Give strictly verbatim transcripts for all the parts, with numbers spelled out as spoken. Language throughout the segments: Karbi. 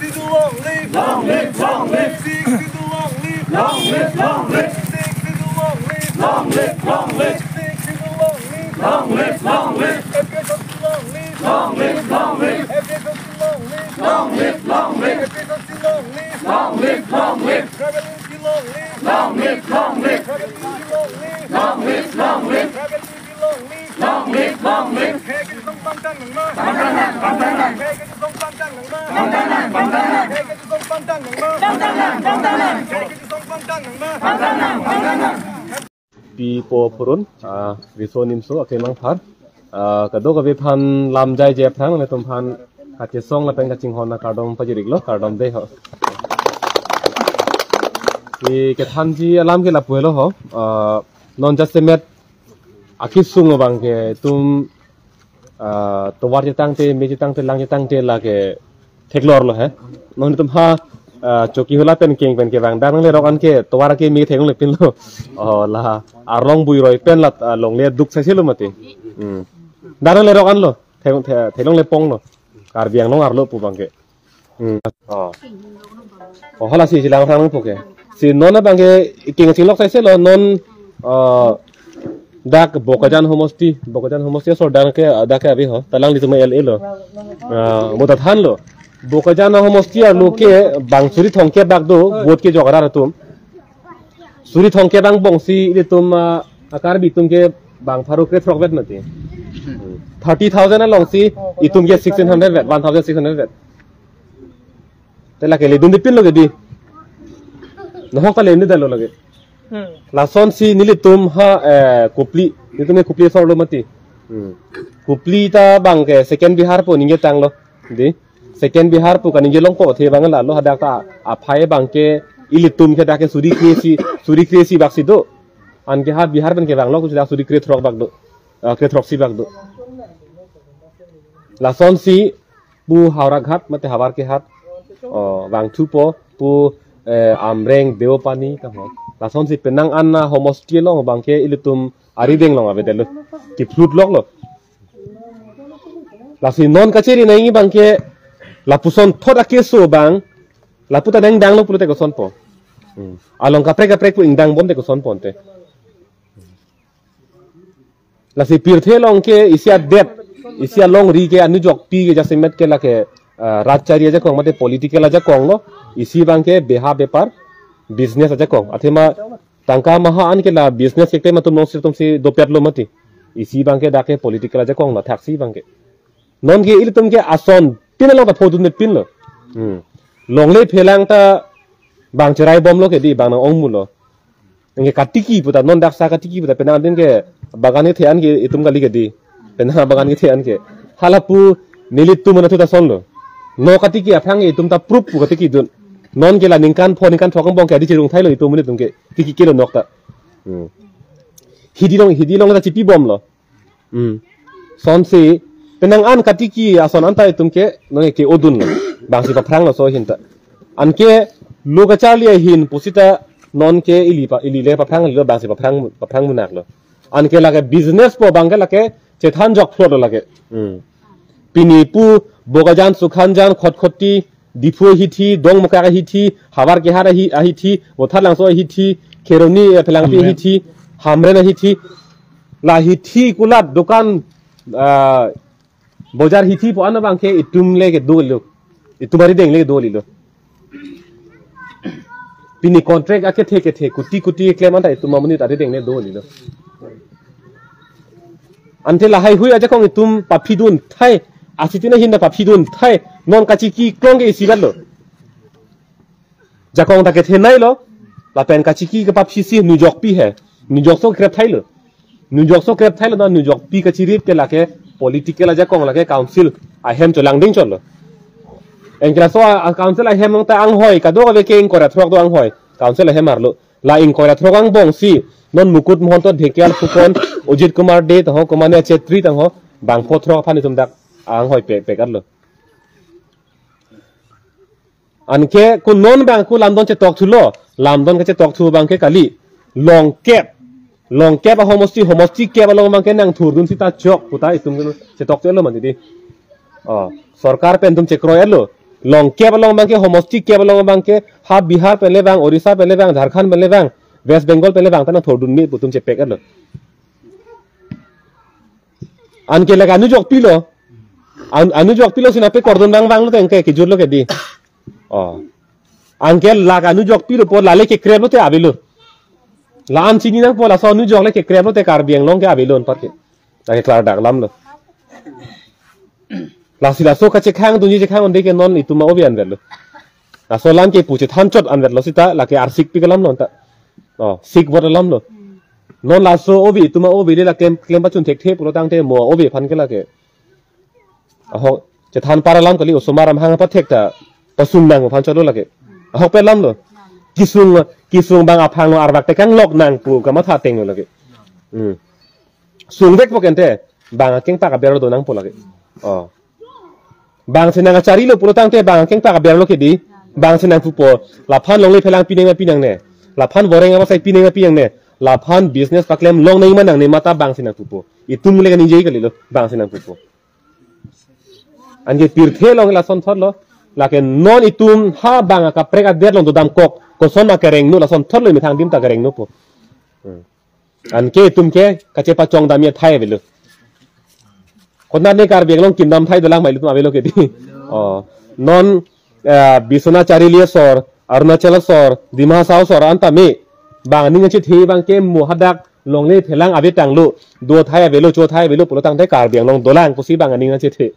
Long live, long live, long live. Sixth Schedule long live. Long live, long live. Sixth Schedule long live. Long live, long live. Long live, long live. F K S L C long live. Long live, long live. F K S L C long live. Long live, long live. F K S L C long live. Long live, long live. Tribal unity long live. Long live, long live. Tribal unity long live. Long live, long live. Tribal unity long live. Long live, long live. Khei kejutong pangtang nangma. Pangtang nang, pangtang nang. Khei kejutong pangtang nangma. Pangtang nang, pangtang nang. Khei kejutong pangtang nangma. Pangtang nang, pangtang nang. Khei kejutong pangtang nangma. Pangtang nang, pangtang nang. Pipo phurun, ah, riso nimso akemang phar. Ah, kadokave aphan lam jaije aphrang, nanglitum aphan kachesong lapen kachinghon akardom pajir-iklo, kardom dei ho. Pi kethanji alam ke lapu helo ho. Ah, non jasemet akisung abang ke itum, ah, tovar chetangte, me chetangte, lang chetangte lake theklorlo he. Non itum ha, ah, Chokihola pen keng pen kevang, dak nanglerok an ke tovar ke me theklonglepinlo. Oh, la arlong buiroi pen la, ah, longle duk saiselo mati. Hmm. Dak nanglerok anlo, thek-, the-, theklongleponglo. Karbi Anglong arlo pu abang ke. Hmm. Oh. Oh, hala si chilang rang po ke. Si non abang ke keng chinglok saiselo non, ah, dak Bokajan homosti, Bokajan homosti asor dak ke, dak ke ave ho, ta alanglitum L A lo. Ah, mo ta thanlo. Bokajan homosti arlo ke bang suri thomkep bak do, vote kejok arat atum. Suri thomkep angbong si ilitum, ah, a-Karbi atum ke bang pharo krethrok vet mati. Thirty thousand along si itum ke sixteen hundred vet, one thousand six hundred vet. Te lake ledundepinlo ke dei. Nahok ta ledundetlo lake. Hmm. Lasonsi nelitum ha, eh, Kopili, nelitum ke Kopili asor lo mati. Hmm. Kopili ta abang ke second Bihar pu ningje tanglo. Dei. Second Bihar pu kaningje longpo, athe abang lalo hadak ta aphai abang ke ilitum ke dak ke suri kre-isi, suri kre-isi bak si do. Anke ha Bihar pen kevanglo kusi dak suri krethrok bak do. Ah, krethroksi bak do. Lasonsi pu Howraghat mate Howraghat, oh, vangthupo pu, eh, Amreng, Deopani kamo. Lasonsi penang an ahomosti along abang ke ilitum arideng along avedetlo. Kiplut loklo. Lasi non kachiri nangji abang ke lapuson thot akeso abang lapu ta nangdanglo pulote kosonpo. Hmm. Along kaprek kaprek pu ingdang bomte kosonpo ante. Lasi pirthe along ke isi adet, isi alongri ke anujokpi ke jasemet ke lake, ah, rajchari ajakong mate political ajakong lo, isi abang ke beha bepar, business ajakong. Athema tangka maha an ke la business keklem atum alongsi atumsi dopetlo mati. Isi abang ke dak ke political ajakong lo, thaksi abang ke. Non ke ilitum ke ason pin along ta phodundepinlo. Hmm. Longle phelang ta bang cherai bomlo ke dei, bang nang-ongmulo. Anke katiki pu ta non dak sa katiki pu ta penang din ke bagan kethe an ke itum kali ke dei. Penang bagan kethe an ke. Hala pu nelitum anatthu ta asonlo. No katiki aphrang ke itum ta proof pu katikidun. Non ke la ningkan pho ningkan throk angbong ke adi chirung thailo itum nelitum ke. Tikikelo nok ta. Hmm. Hidi along, hidi along ta chipi bomlo. Hmm. Sonsi penang an katiki ason anta itum ke nang ke odunlo. Bangsi paphranglo so ahin ta. Anke lo kacharli ahin pusita non ke ili pa, ili le paphranglo, bangsi paphrang, paphrang munak lo. Anke lake business pu abang ke lake chethan jok phlot lo lake. Hmm. Pini pu Bokajan, Sukhanjan, Khatkhati, Diphu ahithi, Dongmukak ahithi, Howraghat ahi, ahithi, Botharlangso ahithi, Kheroni, eh, Phelangpi Hamren. Ahithi, Hamren ahithi, la hithi kulat dukan, ah, bojar hithi pu an abang ke itum le kedo lo, itum arideng le kedo lo. Pini contract akethe kethe, kuti kuti keklem anta itum amonit arideng le do lilo. Ante lahai hui ajakong itum paphidun thai, asitin ahin ta paphidun thai, non kachiki klong ke isi bat lo. Jakong ta kethenei lo, lapen kachiki ke paphisi nujokpi he, nujokso krep thailo. Nujokso krep thailo na nujokpi kachirip ke lake political ajakong lake council ahem cholangding cholo. Anke laso a, a council ahem along ta anghoi kadokave ke ingkoi ra throk do anghoi. Council ahem arlo. La ingkoi ra throk angbong si non Mukut Mahanta, Dhekal Phukan, Ajit Kumar Dey tangho, Komania Chetri tangho, bangpho throk aphan itum dak anghoi pe, pekar lo. Anke ko non abang ko lamdon chetok thulo, lamdon kachetokthu abang ke kali. Long kep, long kep ahomosti, homosti kep along abang ke nangthurdun sita chok, puta itum ke chetok chelo mati dei. Oh, sorkar pen itum chekroi-etlo. Long kep along abangke, homosti kep along abangke, ha Bihar pen le vang, Orissa pen le vang, Jharkhand pen le vang, West Bengal pen le vang, ta nangthordun me pu atum chepek-etlo. Anke lake anujok pilo. An, anujok pilo si nangpekordun vangvanglo te anke kejutlo ke dei. Oh. Anke lake anujok pilo pu lale kekreplo te avelo. La-an chini nangpo, laso anujok le kekreplo te Karbi Anglong ke avelo anparke. Anke klardak alamlo. Lasi laso kachekhang dunji chekhang un-e ke non itum ave anvetlo. Laso alam ke pu chethan chot anvetlo sita lake arsikpik alamlo anta. Oh, sik vot alamlo. Non laso ave itum ave le la klem, klem pachun thekthe pulo tangte mo ave aphan ke lake. Ahok chethan par alam kali, osomar amahang pathek ta pasung nang aphan chotlo lake. Ahok pe alamlo. Kesung, kesung abang aphanglo arvak tekang lok nang pu kamatha atenglo lake. Hmm. Sungvekpo ke ante, bang akengpak aber do nangpo lake. Oh. Bang si nangcharilo pulo tangte bang akengpak aberlo ke dei, bang si nangpupo, laphan longle phelang pinang ma pinangne, laphan voreng abasai pinang ma pinangne, laphan business paklem long nang ma nangne mata bang si nangpupo. Itum le kaningje kalilo, bang si nangpupo. Anke pirthe along lasonthotlo, lake non itum ha bang akaprek adet along dodamkok, koson ma kerengno lasonthotlo imethang adim ta kerengnopo. Hmm. Anke itum ke kachepachong damji athai avelo. Konat ne Karbi Anglong kimdam athai dolang ma ilitum avelo ke dei. Oh, non, eh, Biswanath Charili asor, Arunachal asor, Dima Hasao asor anta me. Bang aning nangchethe abangke mo hadak longle phelang ave tanglo. Do athai avelo, cho athai avelo pulo tangte Karbi Anglong dolang pusi bang aning nangchethe.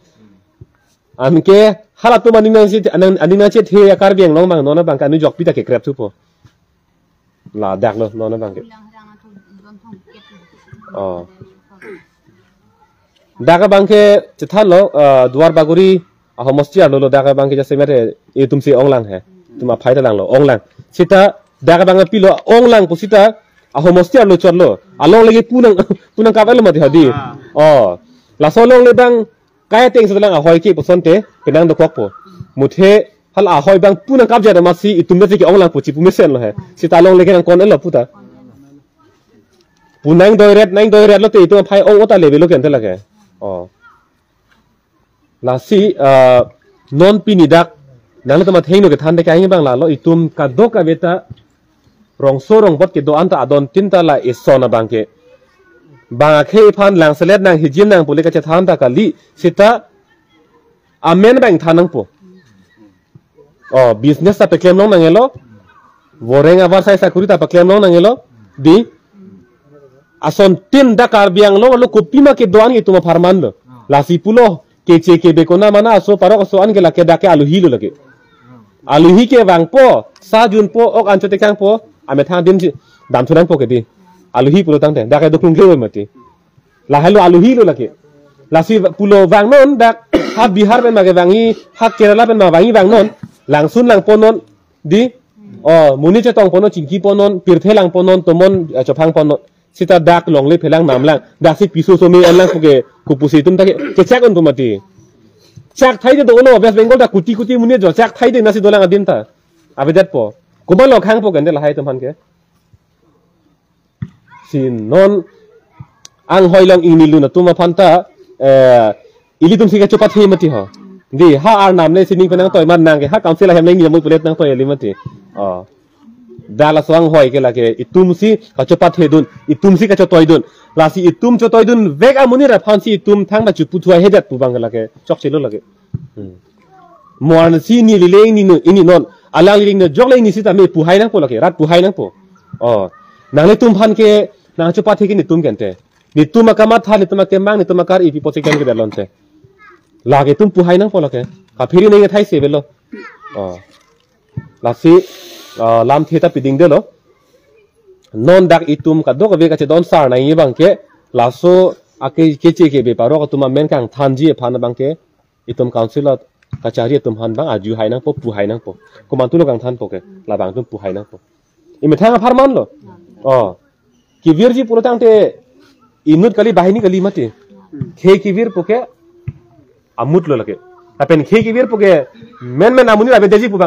Anke halatum aning nangchethe, aning, aning nangchethe a-Karbi Anglong bang non abangke anujok pi ta kekrep thupo. Ladaklo non abangke. Oh. Dak abangke chethanlo, eh, Duar Bagori ahomosti arlo lo, dak abangke jasemet itum si onglang he. Itum aphai ta langlo, onglang. Sita dak abang pilo onglang pu sita ahomosti arlo chotlo. Along lake pu nang, pu nangkap-etlo mati hadi. Ah. Oh. Laso along le bang kai ateng si dolang ahoi ke pu asonte penang dokokpo. Muthe hala ahoi bang pu nangkapjat amatsi itum le ke onglang pu chipu mesenlo he. Sita along lake nangkon-etlo puta. Pu nangdoiret, nangdoiretlo te itum aphai ong-o ta le avelo ke ante lake. Oh. Lasi, ah, non pini dak nanglitum athengno kethan te kangni abang lalo itum kadokave ta rongso rongbot kedo-an ta adon tin ta la ison abangke. Bang akhei aphan langselet nanghijim nang pu le kachethan ta kali sita amen bang than nangpo. Oh, business ta paklem long nanglo. Voreng avarsai sakuri ta paklem long nanglo. Dei. Asontin dak Karbi Anglong arlo kopima kedo-an ke itum apharman lo. Lasi pulo keche kebe kona mana aso parok aso an ke lake dak ke aluhi lo lake. Aluhi ke vangpo, sa junpo, ok anchot tekangpo, amethang adim si damthu nangpo ke dei. Aluhi pulo tangte, dak ke dokung ke mati. Lahelo aluhi lo lake. Lasi pulo vangnon dak ha Bihar pen ma kevangji, ha Kerala pen ma vangji vangnon. Langsun langponnon dei. Oh, monit chetongponnon, chingkiponnon, pirthe langponnon, tomon, eh, chophangponnon. Sita dak longle phelang namlang. Dak si piso some-enlang puke kopusi itum ta ke, kechak untu mati. Chak thai de dolo, West Bengal dak kuti kuti monit jo, chak thai de nasi dolang adim ta. Avedetpo. Komat lo khangpo ke ante lahai atum aphan ke. Si non anghoi along ingnilun atum aphan ta, eh, ilitum si kachopathe mati ho. Dei, ha Arnam le sining penang toi man nang ke, ha council ahem le ingni amoi pulet nang toi eli mati. Oh. Dak laso anghoi ke lake, itum si kachopathedun, itum si kachotoidun. Lasi itum chotoidunvek amonit aphan si itum thangta chiputhuai hedet pu abang ke lake, chokchelo lake. Hmm. Mo arnisi neli le ingni no, ingni non. Alangli le ingjok le ingni sita me puhai nangpo lake, rat puhai nangpo. Oh. Nanglitum aphan ke, nangchopathe ke netum ke ante. Netum akamatha, netum akemang, netum akar-i pi apotsi ken ke dalon te. Lake itum puhai nangpo lake. Kaphiri neng thai se avelo. Oh. Lasi, ah, lamthe ta pidingdelo. Non dak itum kadokave kachedon sar nangji abang ke. Laso ake keche kebe parok atum amen kangthanji aphan abang ke. Itum council a kachari atum aphan bang arjuhai nangpo, puhai nangpo. Komantulo kangthanpo ke, labang atum puhai nangpo. Imethang apharman lo. Oh. Kevirji pulo tangte inut kali, banghini kali mati. Khei kevirpo ke amut lo lake. Lapen khei kevirpo ke menmen amonit avedetji pu abang